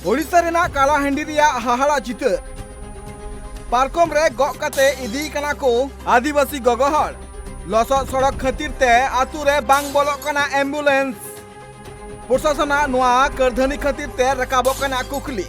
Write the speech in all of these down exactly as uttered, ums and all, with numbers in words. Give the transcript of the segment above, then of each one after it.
ᱳᱰᱤᱥᱟ ᱨᱮᱱᱟᱜ ᱠᱟᱞᱟᱦᱟᱸᱰᱤ ᱨᱮᱭᱟᱜ ᱦᱟᱦᱟᱲᱟ ᱪᱤᱛᱟᱹᱨ᱾ ᱯᱟᱨᱠᱚᱢ ᱨᱮ ᱜᱚᱜ ᱠᱟᱛᱮ ᱤᱫᱤᱭᱮ ᱠᱟᱱᱟ ᱠᱚ ᱟᱹᱫᱤᱵᱟᱹᱥᱤ ᱜᱚᱜᱚ ᱦᱚᱲ᱾ ᱞᱚᱥᱚᱫ ᱥᱚᱲᱚᱠ ᱠᱷᱟᱹᱛᱤᱨ ᱛᱮ ᱟᱹᱛᱩ ᱨᱮ ᱵᱟᱝ ᱵᱚᱞᱚᱜ ᱠᱟᱱᱟ ᱮᱢᱵᱩᱞᱮᱱᱥ᱾ ᱯᱨᱚᱥᱟᱥᱚᱱᱟᱜ ᱱᱚᱣᱟ ᱠᱟᱹᱨᱫᱷᱟᱹᱱᱤ ᱠᱷᱟᱹᱛᱤᱨ ᱛᱮ ᱨᱟᱠᱟᱵᱚᱜ ᱠᱟᱱᱟ ᱠᱩᱠᱞᱤ᱾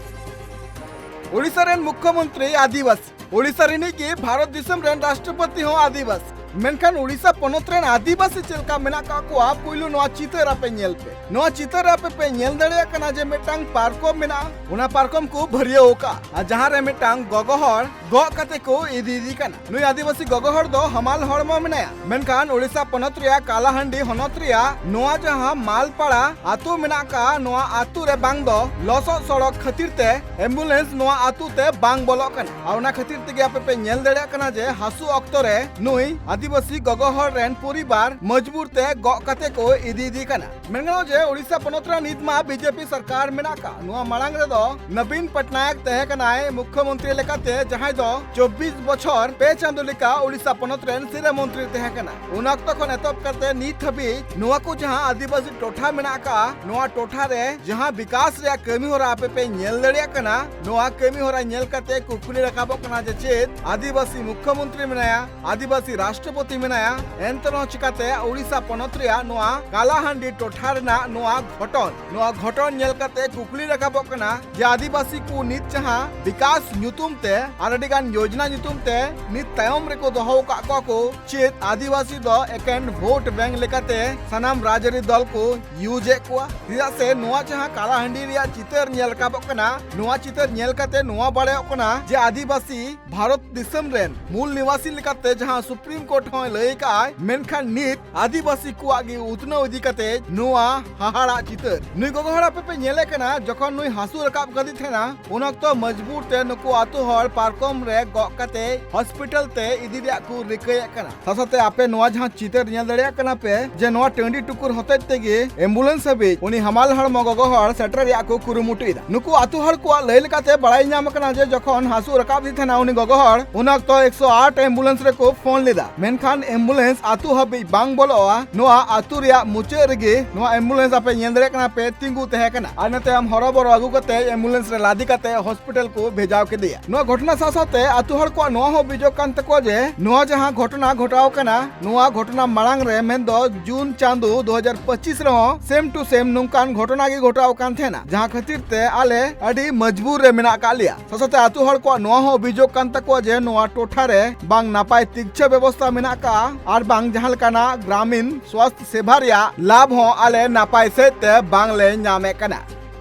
ᱳᱰᱤᱥᱟ ᱨᱮᱱ ᱢᱩᱠᱷᱭᱚᱢᱚᱱᱛᱨᱤ ᱟᱹᱫᱤᱵᱟᱹᱥᱤ, ᱳᱰᱤᱥᱟ ᱨᱤᱱᱤᱡ ᱜᱮ ᱵᱷᱟᱨᱚᱛ ᱫᱤᱥᱚᱢ ᱨᱮᱱ ᱨᱟᱥᱴᱨᱚᱯᱚᱛᱤ ᱦᱚᱸ ᱟᱹᱫᱤᱵᱟᱹᱥᱤ᱾ ᱢᱮᱱᱠᱷᱟᱱ ᱳᱰᱤᱥᱟ ᱯᱚᱱᱚᱛ ᱨᱮᱱ ᱟᱹᱫᱤᱵᱟᱹᱥᱤ ᱪᱮᱫ ᱞᱮᱠᱟ ᱢᱮᱱᱟᱜ ᱠᱟᱜ ᱠᱚᱣᱟ, ᱯᱩᱭᱞᱩ ᱱᱚᱣᱟ ᱪᱤᱛᱟᱹᱨ ᱟᱯᱮ ᱧᱮᱞ ᱯᱮ᱾ ᱱᱚᱣᱟ ᱪᱤᱛᱟᱹᱨ ᱨᱮ ᱟᱯᱮ ᱯᱮ ᱧᱮᱞ ᱫᱟᱲᱮᱭᱟᱜ ᱠᱟᱱᱟ ᱡᱮ ᱢᱤᱫᱴᱟᱝ ᱯᱟᱨᱠᱚᱢ ᱢᱮᱱᱟᱜᱼᱟ, ᱚᱱᱟ ᱯᱟᱨᱠᱚᱢ ᱠᱚ ᱵᱷᱟᱹᱨᱭᱟᱹᱣ ᱟᱠᱟᱫᱼᱟ, ᱟᱨ ᱡᱟᱦᱟᱸ ᱨᱮ ᱢᱤᱫᱴᱟᱝ ᱜᱚᱜᱚ ᱦᱚᱲ ᱜᱚᱜ ᱠᱟᱛᱮ ᱠᱚ ᱤᱫᱤᱭᱮᱫᱮ ᱠᱟᱱᱟ᱾ ᱱᱩᱭ ᱟᱹᱫᱤᱵᱟᱹᱥᱤ ᱜᱚᱜᱚ ᱦᱚᱲ ᱫᱚ ᱦᱟᱢᱟᱞ ᱦᱚᱲᱢᱚ ᱢᱮᱱᱟᱭᱟ, ᱢᱮᱱᱠᱷᱟᱱ ᱳᱰᱤᱥᱟ ᱯᱚᱱᱚᱛ ᱨᱮᱭᱟᱜ ᱠᱟᱞᱟᱦᱟᱸᱰᱤ ᱦᱚᱱᱚᱛ ᱨᱮᱭᱟᱜ ᱱᱚᱣᱟ ᱡᱟᱦᱟᱸ ᱢᱟᱞᱯᱟᱲᱟ ᱟᱹᱛᱩ ᱢᱮᱱᱟᱜ ᱟᱠᱟᱫ, ᱱᱚᱣᱟ ᱟᱹᱛᱩ ᱨᱮ ᱵᱟᱝ ᱫᱚ ᱞᱚᱥᱚᱫ ᱥᱚᱲᱚᱠ ᱠᱷᱟᱹᱛᱤᱨ ᱛᱮ ᱮᱢᱵᱩᱞᱮᱱᱥ ᱱᱚᱣᱟ ᱟᱹᱛᱩ ᱛᱮ ᱵᱟᱝ ᱵᱚᱞᱚᱜ ᱠᱟᱱᱟ᱾ ᱟᱨ ᱚᱱᱟ ᱠᱷᱟᱹᱛᱤᱨ ᱛᱮᱜᱮ ᱟᱯᱮ ᱯᱮ ᱧᱮᱞ ᱫᱟᱲᱮᱭᱟᱜ ᱠᱟᱱᱟ ᱡᱮ ᱦᱟᱹᱥᱩ ᱚᱠᱛᱚ ᱨᱮ ᱱᱩᱭ ᱟᱹᱫᱤᱵᱟᱹᱥᱤ ᱜᱚᱜᱚ ᱦᱚᱲ ᱨᱮᱱ ᱯᱚᱨᱤᱵᱟᱨ ᱢᱚᱡᱽᱵᱩᱨ ᱛᱮ ᱜᱚᱜ ᱠᱟᱛᱮ ᱠᱚ ᱤᱫᱤᱭᱮᱫᱮ ᱠᱟᱱᱟ᱾ ᱢᱮᱱ ᱜᱟᱱᱚᱜᱼᱟ ᱡᱮ ᱳᱰᱤᱥᱟ ᱯᱚᱱᱚᱛ ᱨᱮ ᱱᱤᱛ ᱢᱟ ᱵᱤᱡᱮᱯᱤ ᱥᱚᱨᱠᱟᱨ ᱢᱮᱱᱟᱜ ᱟᱠᱟᱫ᱾ ᱱᱚᱣᱟ ᱢᱟᱲᱟᱝ ᱨᱮᱫᱚ ᱱᱚᱵᱤᱱ ᱯᱚᱴᱱᱟᱭᱮᱠ ᱛᱟᱦᱮᱸ ᱠᱟᱱᱟᱭ ᱢᱩᱠᱷᱭᱚᱢᱚᱱᱛᱨᱤ ᱞᱮᱠᱟᱛᱮ, ᱡᱟᱦᱟᱸᱭ ᱫᱚ ᱪᱚᱵᱵᱤᱥ ᱵᱚᱪᱷᱚᱨ ᱯᱮ ᱪᱟᱸᱫᱚ ᱞᱮᱠᱟ ᱳᱰᱤᱥᱟ ᱯᱚᱱᱚᱛ ᱨᱮᱱ ᱥᱤᱨᱟᱹ ᱢᱚᱱᱛᱨᱤ ᱛᱟᱦᱮᱸ ᱠᱟᱱᱟ᱾ ᱩᱱ ᱚᱠᱛᱚ ᱠᱷᱚᱱ ᱮᱛᱚᱦᱚᱵ ᱠᱟᱛᱮ ᱱᱤᱛ ᱦᱟᱹᱵᱤᱡ ᱱᱚᱣᱟ ᱠᱚ ᱡᱟᱦᱟᱸ ᱟᱹᱫᱤᱵᱟᱹᱥᱤ ᱴᱚᱴᱷᱟ ᱢᱮᱱᱟᱜ ᱟᱠᱟᱫᱼᱟ, ᱱᱚᱣᱟ ᱴᱚᱴᱷᱟ ᱨᱮ ᱡᱟᱦᱟᱸ ᱵᱤᱠᱟᱥ ᱨᱮᱭᱟᱜ ᱠᱟᱹᱢᱤ ᱦᱚᱨᱟ ᱟᱯᱮ ᱯᱮ ᱧᱮᱞ ᱫᱟᱲᱮᱭᱟᱜ ᱠᱟᱱᱟ, ᱱᱚᱣᱟ ᱠᱟᱹᱢᱤ ᱦᱚᱨᱟ ᱧᱮᱞ ᱠᱟᱛᱮ ᱠᱩᱠᱞᱤ ᱨᱟᱠᱟᱵᱚᱜ ᱠᱟᱱᱟ ᱡᱮ ᱪᱮᱫ ᱟᱹᱫᱤᱵᱟᱹᱥᱤ ᱢᱩᱠᱷᱭᱚᱢᱚᱱᱛᱨᱤ ᱢᱮᱱᱟᱭᱟ, ᱟᱹᱫᱤᱵᱟᱹᱥᱤ ᱨᱟᱥᱴᱨᱚᱯᱚᱛᱤ ᱢᱮᱱᱟᱭᱟ, ᱮᱱᱛᱮ ᱨᱮᱦᱚᱸ ᱪᱤᱠᱟᱛᱮ ᱳᱰᱤᱥᱟ ᱯᱚᱱᱚᱛ ᱨᱮᱭᱟᱜ ᱱᱚᱣᱟ ᱠᱟᱞᱟᱦᱟᱸᱰᱤ ᱴᱚᱴᱷᱟ ᱨᱮᱱᱟᱜ ᱱᱚᱣᱟ ᱜᱷᱚᱴᱚᱱ, ᱱᱚᱣᱟ ᱜᱷᱚᱴᱚᱱ ᱧᱮᱞ ᱠᱟᱛᱮ ᱠᱩᱠᱞᱤ ᱨᱟᱠᱟᱵᱚᱜ ᱠᱟᱱᱟ ᱡᱮ ᱟᱹᱫᱤᱵᱟᱹᱥᱤ ᱠᱚ ᱱᱤᱛ ᱡᱟᱦᱟᱸ ᱵᱤᱠᱟᱥ ᱧᱩᱛᱩᱢ ᱛᱮ ᱟᱨ ᱟᱹᱰᱤ ᱜᱟᱱ ᱭᱳᱡᱽᱱᱟ ᱧᱩᱛᱩᱢ ᱛᱮ ᱱᱤᱛ ᱛᱟᱭᱚᱢ ᱨᱮᱠᱚ ᱫᱚᱦᱚ ᱟᱠᱟᱫ ᱠᱚᱣᱟ ᱠᱚ, ᱪᱮᱫ ᱟᱹᱫᱤᱵᱟᱹᱥᱤ ᱫᱚ ᱮᱠᱮᱱ ᱵᱷᱳᱴ ᱵᱮᱝᱠ ᱞᱮᱠᱟᱛᱮ ᱥᱟᱱᱟᱢ ᱨᱟᱡᱽᱟᱹᱨᱤ ᱫᱚᱞ ᱠᱚ ᱤᱭᱩᱡᱽ ᱮᱫ ᱠᱚᱣᱟ? ᱪᱮᱫᱟᱜ ᱥᱮ ᱱᱚᱣᱟ ᱡᱟᱦᱟᱸ ᱠᱟᱞᱟᱦᱟᱸᱰᱤ ᱨᱮᱭᱟᱜ ᱪᱤᱛᱟᱹᱨ ᱧᱮᱞ ᱨᱟᱠᱟᱵᱚᱜ ᱠᱟᱱᱟ, ᱱᱚᱣᱟ ᱪᱤᱛᱟᱹᱨ ᱧᱮᱞ ᱠᱟᱛᱮ ᱱᱚᱣᱟ ᱵᱟᱲᱟᱭᱚᱜ ᱠᱟᱱᱟ ᱡᱮ ᱟᱹᱫᱤᱵᱟᱹᱥᱤ ᱵᱷᱟᱨᱚᱛ ᱫᱤᱥᱚᱢ ᱨᱮᱱ ᱢᱩᱞ ᱱᱤᱣᱟᱥᱤ ᱞᱮᱠᱟᱛᱮ ᱡᱟᱦᱟᱸ ᱥᱩᱯᱨᱤᱢ ᱠᱳᱨᱴ ᱦᱚᱸᱭ ᱞᱟᱹᱭ ᱟᱠᱟᱫᱼᱟᱭ, ᱢᱮᱱᱠᱷᱟᱱ ᱱᱤᱛ ᱟᱹᱫᱤᱵᱟᱹᱥᱤ ᱠᱚᱣᱟᱜ ᱜᱮ ᱩᱛᱱᱟᱹᱣ ᱤᱫᱤ ᱠᱟᱛᱮ ᱱᱚᱣᱟ ᱦᱟᱦᱟᱲᱟᱜ ᱪᱤᱛᱟᱹᱨ᱾ ᱱᱩᱭ ᱜᱚᱜᱚ ᱦᱚᱲ ᱟᱯᱮ ᱯᱮ ᱧᱮᱞᱮ ᱠᱟᱱᱟ, ᱡᱚᱠᱷᱚᱱ ᱱᱩᱭ ᱦᱟᱹᱥᱩ ᱨᱟᱠᱟᱵ ᱠᱟᱫᱮ ᱛᱟᱦᱮᱱᱟ, ᱩᱱ ᱚᱠᱛᱚ ᱢᱚᱡᱽᱵᱩᱨ ᱛᱮ ᱱᱩᱠᱩ ᱟᱹᱛᱩ ᱦᱚᱲ ᱯᱟᱨᱠᱚᱢ ᱨᱮ ᱜᱚᱜ ᱠᱟᱛᱮ ᱦᱚᱥᱯᱤᱴᱟᱞ ᱛᱮ ᱤᱫᱤ ᱨᱮᱭᱟᱜ ᱠᱚ ᱨᱤᱠᱟᱹᱭᱮᱫ ᱠᱟᱱᱟ᱾ ᱥᱟᱶ ᱥᱟᱶᱛᱮ ᱟᱯᱮ ᱱᱚᱣᱟ ᱡᱟᱦᱟᱸ ᱪᱤᱛᱟᱹᱨ ᱧᱮᱞ ᱫᱟᱲᱮᱭᱟᱜ ᱠᱟᱱᱟ ᱯᱮ ᱡᱮ ᱱᱚᱣᱟ ᱴᱟᱺᱰᱤ ᱴᱩᱠᱩᱨ ᱦᱚᱛᱮᱡ ᱛᱮᱜᱮ ᱮᱢᱵᱩᱞᱮᱱᱥ ᱦᱟᱹᱵᱤᱡ ᱩᱱᱤ ᱦᱟᱢᱟᱞ ᱦᱚᱲᱢᱚ ᱜᱚᱜᱚ ᱦᱚᱲ ᱥᱮᱴᱮᱨ ᱨᱮᱭᱟᱜ ᱠᱚ ᱠᱩᱨᱩᱢᱩᱴᱩᱭᱮᱫᱟ᱾ ᱱᱩᱠᱩ ᱟᱹᱛᱩ ᱦᱚᱲ ᱠᱚᱣᱟᱜ ᱞᱟᱹᱭ ᱞᱮᱠᱟᱛᱮ ᱵᱟᱲᱟᱭ ᱧᱟᱢ ᱟᱠᱟᱱᱟ ᱡᱮ ᱡᱚᱠᱷᱚᱱ ᱦᱟᱹᱥᱩ ᱨᱟᱠᱟᱵ ᱮᱫᱮ ᱛᱟᱦᱮᱱᱟ ᱩᱱᱤ ᱜᱚᱜᱚ ᱦᱚᱲ, ᱩᱱ ᱚᱠᱛᱚ ᱮᱠᱥᱚ ᱟᱴ ᱮᱢᱵᱩᱞᱮᱱᱥ ᱨᱮᱠᱚ ᱯᱷᱳᱱ ᱞᱮᱫᱟ᱾ ᱢᱮᱱᱠᱷᱟᱱ ambulance ᱟᱹᱛᱩ ᱦᱟᱹᱵᱤᱡ ᱵᱟᱝ ᱵᱚᱞᱚᱜᱼᱟ᱾ ᱱᱚᱣᱟ ᱟᱹᱛᱩ ᱨᱮᱭᱟᱜ ᱢᱩᱪᱟᱹᱫ ᱨᱮᱜᱮ ᱱᱚᱣᱟ ambulance ᱟᱯᱮ ᱧᱮᱞ ᱫᱟᱲᱮᱭᱟᱜ ᱠᱟᱱᱟ ᱯᱮ ᱛᱤᱸᱜᱩ ᱛᱟᱦᱮᱸ ᱠᱟᱱᱟ᱾ ᱟᱨ ᱤᱱᱟᱹ ᱛᱟᱭᱚᱢ ᱦᱚᱨᱚᱵᱚᱨᱚ ᱟᱹᱜᱩ ᱠᱟᱛᱮ ambulance ᱨᱮ ᱞᱟᱫᱮ ᱠᱟᱛᱮ hospital ᱠᱚ ᱵᱷᱮᱡᱟᱣ ᱠᱮᱫᱮᱭᱟ᱾ ᱱᱚᱣᱟ ᱜᱷᱚᱴᱚᱱᱟ ᱥᱟᱶ ᱥᱟᱶᱛᱮ ᱟᱹᱛᱩ ᱦᱚᱲ ᱠᱚᱣᱟᱜ ᱱᱚᱣᱟ ᱦᱚᱸ ᱚᱵᱷᱤᱡᱳᱜᱽ ᱠᱟᱱ ᱛᱟᱠᱚᱣᱟ ᱡᱮ ᱱᱚᱣᱟ ᱡᱟᱦᱟᱸ ᱜᱷᱚᱴᱚᱱᱟ ᱜᱷᱚᱴᱟᱣ ᱠᱟᱱᱟ, ᱱᱚᱣᱟ ᱜᱷᱚᱴᱚᱱᱟ ᱢᱟᱲᱟᱝ ᱨᱮ, ᱢᱮᱱᱫᱚ ᱡᱩᱱ ᱪᱟᱸᱫᱚ ᱫᱩ ᱦᱟᱡᱟᱨ ᱯᱚᱸᱪᱤᱥ ᱨᱮᱦᱚᱸ same to same ᱱᱚᱝᱠᱟᱱ ᱜᱷᱚᱴᱚᱱᱟ ᱜᱮ ᱜᱷᱚᱴᱟᱣ ᱠᱟᱱ ᱛᱟᱦᱮᱱᱟ, ᱡᱟᱦᱟᱸ ᱠᱷᱟᱹᱛᱤᱨ ᱛᱮ ᱟᱞᱮ ᱟᱹᱰᱤ ᱢᱚᱡᱽᱵᱩᱨ ᱨᱮ ᱢᱮᱱᱟᱜ ᱟᱠᱟᱫ ᱞᱮᱭᱟ᱾ ᱥᱟᱶ ᱥᱟᱶᱛᱮ ᱟᱹᱛᱩ ᱦᱚᱲ ᱠᱚᱣᱟᱜ ᱱᱚᱣᱟ ᱦᱚᱸ ᱚᱵᱷᱤᱡᱳᱜᱽ ᱠᱟᱱ ᱛᱟᱠᱚᱣᱟ ᱡᱮ ᱱᱚᱣᱟ ᱴᱚᱴᱷᱟ ᱨᱮ ᱵᱟᱝ ᱱᱟᱯᱟᱭ ᱛᱤᱠᱪᱷᱟᱹ ᱵᱮᱵᱚᱥᱛᱷᱟ ᱢᱮᱱᱟᱜ ᱟᱠᱟᱫᱼᱟ ᱟᱨ ᱵᱟᱝ ᱡᱟᱦᱟᱸ ᱞᱮᱠᱟᱱᱟᱜ ᱜᱨᱟᱢᱤᱱ ᱥᱣᱟᱥᱛᱷ ᱥᱮᱵᱟ ᱨᱮᱭᱟᱜ ᱞᱟᱵᱷ ᱦᱚᱸ ᱟᱞᱮ ᱱᱟᱯᱟᱭ ᱥᱮᱫ ᱛᱮ ᱵᱟᱝ ᱞᱮ ᱧᱟᱢᱮᱫ ᱠᱟᱱᱟ᱾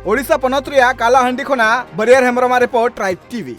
ᱳᱰᱤᱥᱟ ᱯᱚᱱᱚᱛ ᱨᱮᱭᱟᱜ ᱠᱟᱞᱟᱦᱟᱱᱰᱤ ᱠᱷᱚᱱᱟᱜ ᱵᱟᱹᱨᱭᱟᱹᱨ ᱦᱮᱢᱵᱨᱚᱢᱟᱜ report, Tribe TV᱾